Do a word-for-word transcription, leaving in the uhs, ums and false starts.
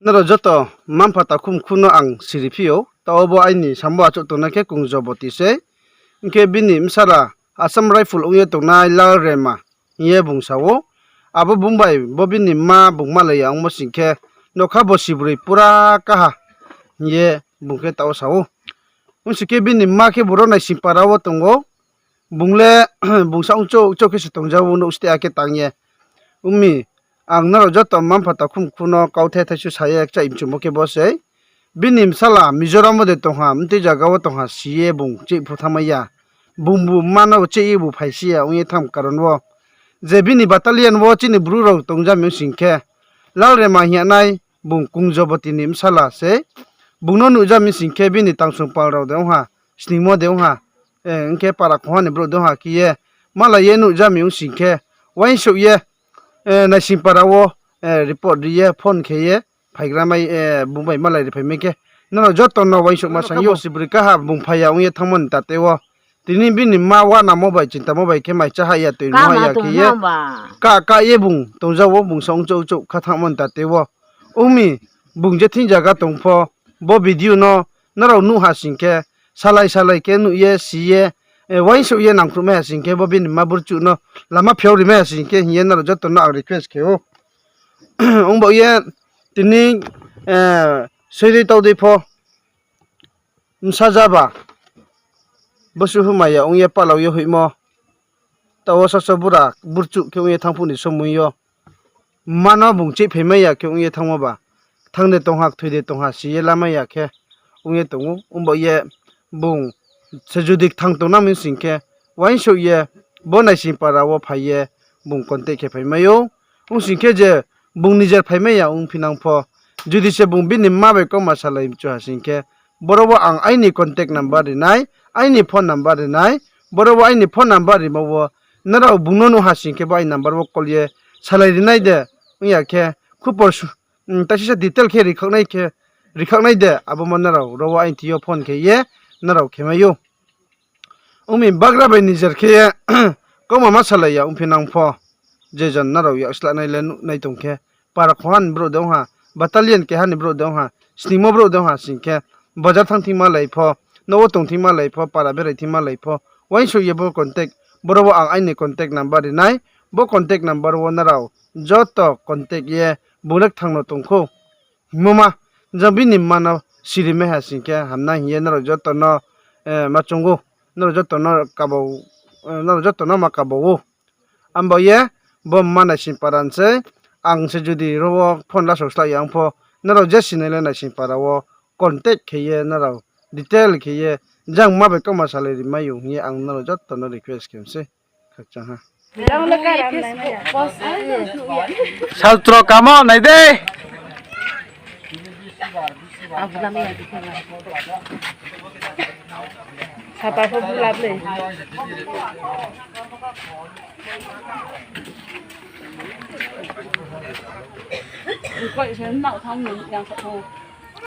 Nrao joto mma-mpha takhu mkhu no ang siri phi ou, taoh bo aini samo achouh tongnai khe Kungjoboti sei. Hing khe bini bsala Assam Rifle ong ye tongnai Lalrema hing ye bung sa ou. Abo bung bai bo bini mma bung malai ya ongmo sing khe, nokha bo sibroi pura kaha hing ye bung khe taoh wo sa ou. Ong sing khe bini mma khe boro Naisingpara wo tong ou. Bung le bung saong chouh chouh khe se tongja ou, nouh ste akhe tang ye. Ong mi, ang nrao joto mma-mpha takhu mkhu no kauthai thaisu sa ye kchaih mchumo khe bo sei. Bini bsala Mizoram wo de tong ha, mtui zaga wo tong ha si ye bung cheih phu thanngmai ya. Bungbu mma no cheih ye bu phaisi ya ong ye thanng karon wo, je bini battalion wo chini Bru rao tongja mi ong sing khe, Lalrema hing ya nai, bung Kungjoboti ni bsala sei. Bung no nuhja mi sing khe bini tangsong pal rao de ong ha, sningmo de ong ha, ong khe para khongha ni brouh de ong ha khe ye, malai ye nuhja mi ong sing khe, uaingsouh ye, Naisingpara wo report ri ye phone khe ye phaigra mai, bung bai malai ri phaimai khe, nrao joto no uaingsouhma saing ou. Sibroi kaha bung phai ya ong ye thanngmo ni tate wo, tini bini mma wanamo bai chintamo bai khe mai chá ha ya, toi no ha ya khe ye, ka ka ye bung tongja ou, bung saong chouh chouh kha thanngmo ni tate wo. Ong mi, bung je thing zaga tong pho, bo video no nrao nuh ha sing khe, salai salai khe nuh ye si ye, uaingsouh ye nangkhruhmai ha sing khe, bo bini mma burchuh no lama phiao rimai ha sing khe hing ye nrao joto no ang request khe ou. Ong baoh ye tini, soidei taodei pho, bsa jaba, bosuh humai ya ong ye palao ye hoihmo, taoh wo sasaoh bura burchuh khe ong ye thanng phuh ni somoi yo, mma no bung cheih phaimai ya khe ong ye thanngmo ba, kthang de tong ha, kthoi de tong ha si ye lamai ya khe ong ye tong ou. Ong baoh ye bung se judi kthang tongnang mi sing khe, uaingsouh ye bo Naisingpara wo phai ye bung contact khe phaimai ou. Ong sing khe je bung nijer phaimai ya ongphinang pho, judi se bung bini mma bai kauma salai mchu ha sing khe, boro wo ang aini contact number ri nai, aini phone number ri nai, boro wo aini phone number rimo wo, nrao bung no nuh ha sing khe bo aini number wo call ye salai ri nai de, ong ya khe, khupor taisisa detail khe rikhaknai de, abo mo nrao ro wo aini thing yo phone khe ye nrao khemai ou. Ong mi, bagra bai nijer khe ye kauma ma salai ya ongphinang pho, je jon nrao yak slanai le nuhnai tong khe, para khongha ni brouh de ong ha, battalion keha ni brouh de ong ha, sningmo brouh de ong ha sing khe, bazar thanng thing malai pho, nouh wo tong thing malai pho, para berai thing malai pho, uaingsouh ye bo contact, boro wo ang aini contact number ri nai, bo contact number wo nrao joto contact ye bung le kthang no tong khou hingmo ma, jang bini mma no sirimai ha sing khe hamnai hing ye nrao joto no ma choung ou, nrao joto no ma kaba ou. Abo ye bo mma Naisingpara ni sei, ang se judi ro wo phone lasao slái ya ong pho, nrao je sinai le Naisingpara wo contact khe ye nrao detail khe ye jang mma bai kauma salai rimai ou hing ye ang nrao joto no request khe mi sei. Khakchang ha. Saltro kamo nai de. Sapa pho bulap le. Koi se nao thang ni yang sa thang.